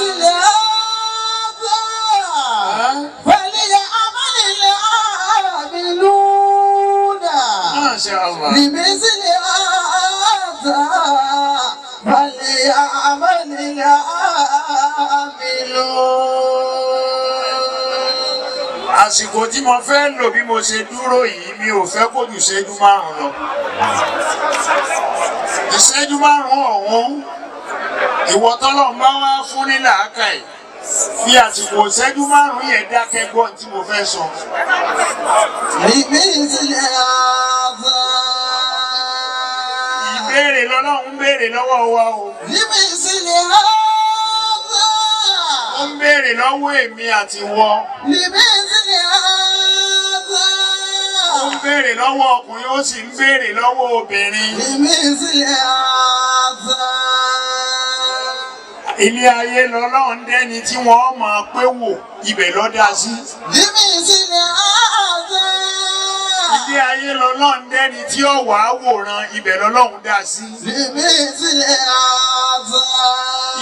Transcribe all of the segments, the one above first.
لمثل هذا فليعمل العاملون. Masha Allah. لمثل هذا فليعمل العاملون. Àsìkò tí mo fẹ́ lò bí mo ṣe dúró yìí, mi ò fẹ́ kó ju ìṣẹ́jú 5 lọ. Ìṣẹ́jú 5 ọ̀hún, ìwọ tọ́lọ̀ ń bá wá fún ní làákàyè, fi àsìkò ìṣẹ́jú 5 yẹn dákẹ́ gbọ́n tí mo fẹ́ sọ. لمثل هذا. Ìbéèrè lọ́lọ́run ń béèrè lọ́wọ́ wa o. لمثل هذا. Ó ń béèrè lọ́wọ́ èmi àti wọ. لمثل هذا. Ó ń béèrè lọ́wọ́ ọkùnrin, ó sì ń béèrè lọ́wọ́ obìnrin. لمثل هذا. Ilé ayé lọ́lọ́run dẹ́ni tí wọ́n máa pé wò, ibẹ̀ ló dá sí. لمثل هذا. Ilé ayé lọ́lọ́run dẹ́ni tí ó wàá wòran, ibẹ̀ lọ́lọ́run dá sí. لمثل هذا.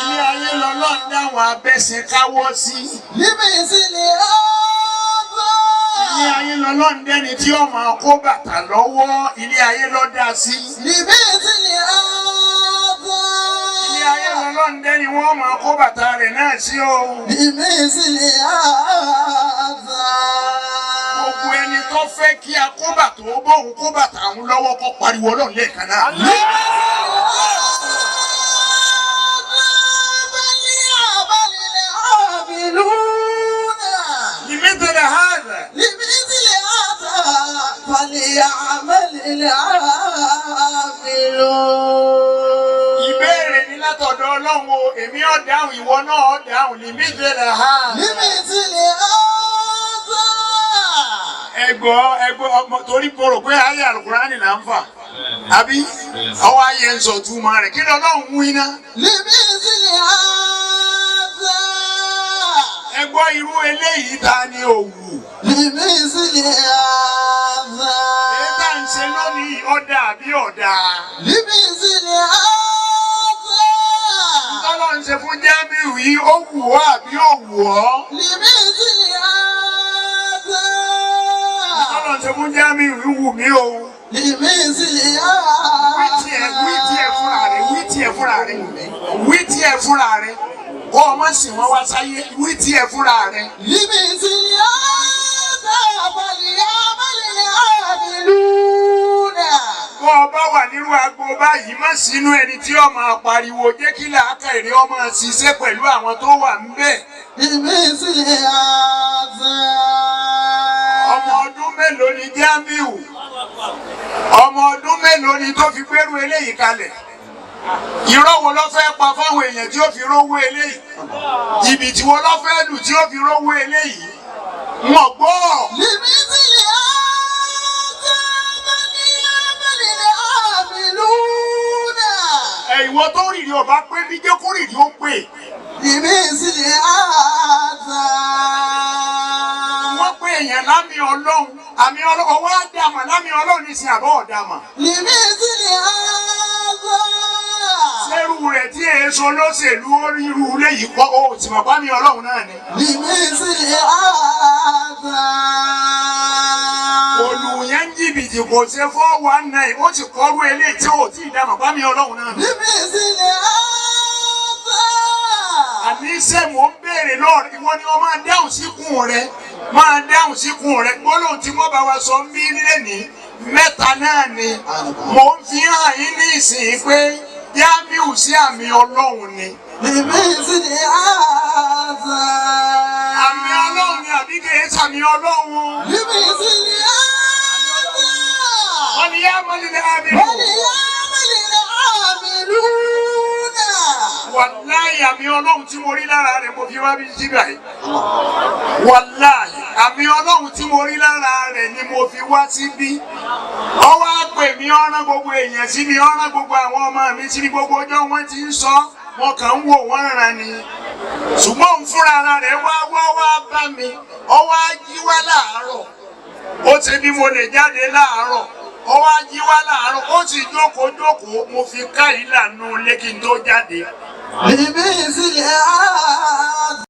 Ilé ayé lọ́lọ́run dáwọn abẹ́sìn káwọ́ sí. لمثل هذا. Ilé ayé lọ́lọ́run dẹ́ni tí ó máa kó bàtà lọ́wọ́, ilé ayé ló dá sí. لمثل هذا. Ilé ayé lọ́lọ́run dẹ́ni wọ́n máa kó bàtà rẹ̀ náà sí o. لمثل هذا. Gbogbo ẹni tó fẹ́ kí a kó bàtà ó bóun kó bàtà òun lọ́wọ́ kó pariwo Ọlọ́run lẹ́ẹ̀kan náà. لمثل هذا فليعمل العاملون. لمثل هذا. لمثل هذا فليعمل العاملون. Ìbéèrè ní látọ̀dọ̀ Ọlọ́run o, èmi ò dáhùn, ìwọ náà ò dáhùn. لمثل هذا. لمثل هذا. Ẹgbọ́ ẹgbọ́ ọmọ torí mo rò pé ayé Àlùkùránì là ń fà. Àbí ọwọ́ ayé ń sọ túmọ̀ rẹ̀, kí ni Ọlọ́run wí ná? لمثل هذا. Ẹgbọ́, irú eléyìí, ta ni òwú? لمثل هذا. Èyí tá à ń ṣe lónìí, ọ̀dà àbí ọ̀dà? لمثل هذا. Tọ́lọ́ ń ṣe fún Jamiu yìí, ó wù ọ́ àbí ó wù ọ́? لمثل هذا. Tọ́lọ́ ń ṣe fún Jamiu yìí wù mí o. لمثل Wí tiẹ̀, wí tiẹ̀ fúnra rẹ̀, wí tiẹ̀ fúnra rẹ̀, wí tiẹ̀ fúnra rẹ̀. Kó o má sì wọ́n wá sáyé, wí tiẹ̀ fúnra rẹ̀. لمثل هذا فليعمل العاملون. Bó o bá wà nírú agbo báyìí, má sínú ẹni tí ó máa pariwo, jẹ́ kí làákàyè rẹ̀ ó máa ṣiṣẹ́ pẹ̀lú àwọn tó wà ńbẹ̀. لمثل هذا. Ọmọ ọdún mélòó ni Jamiu? Ọmọ ọdún mélòó ni tó fi gbérú eléyìí kalẹ̀? Irọ́ wo ló fẹ́ pa fáwọn èèyàn tí ó fi rówó eléyìí? Jìbìtì wo ló fẹ́ lù tí ó fi rówó eléyìí? Wọ́n gbọ́. لمثل هذا فليعمل العاملون. Ẹ ìwọ tó rìrì ọba pé bí jẹ́ kó rìrì ó pè. لمثل هذا. Wọ́n pé èèyàn lámì Ọlọ́run, àmì Ọlọ́run, ọwọ́ àdàmà lámì Ọlọ́run ní sin àbọ̀ ọ̀dàmà. لمثل هذا. Sẹ́rù rẹ̀ tí èso lóṣèlú ó ríru léyìí kọ́ ó sì mọ̀ bá mi Ọlọ́run náà ni. لمثل هذا. Olùyẹn ń jìbìtì, kò ṣe 419, ó sì kọ́rú eléyìí tí ò tí ì dámọ̀ bá mi Ọlọ́run náà ni. لمثل هذا. Àní ṣé mò ń béèrè lọ́ọ̀rẹ́, ìwọ ni wọ́n máa dáhùn síkùn rẹ, máa dáhùn síkùn rẹ. Gbólóhùn tí wọ́n bá wa sọ ń bí lẹ́nìí mẹ́ta náà ni mò ń fi hàn yín ní ìsìn pé Jamiu sí àmì Ọlọ́run ni. لمثل هذا. Àmì Ọlọ́run ni àbí kì í sàmì Ọlọ́run? لمثل هذا. Wọ́n ní yá mọ́lẹ̀ àmì. فليعمل العاملون. Wàláyì, àmì Ọlọ́run tí mo rí lára rẹ̀ mo fi wá bí síbà yìí. Wàláyì, àmì Ọlọ́run tí mo rí lára rẹ̀ ni mo fi wá síbí. Ọwọ́ á pè mí, ọ̀rán gbogbo èèyàn sí mi, ọ̀rán gbogbo àwọn ọmọ mi sí mi. Gbogbo ọjọ́ wọn ti ń sọ, wọn kàn ń wò wọ́n ràn ni. Ṣùgbọ́n òun fúnra ara rẹ̀ wá wá wá bá mi, ọwọ́ á jí wá láàárọ̀. Ó ti bí mo lè jáde láàárọ̀, ó wá jí wá láàárọ̀, ó sì jókòó jókòó, mo fi ká ìlànà ilé kí n tó jáde. لمثل هذا.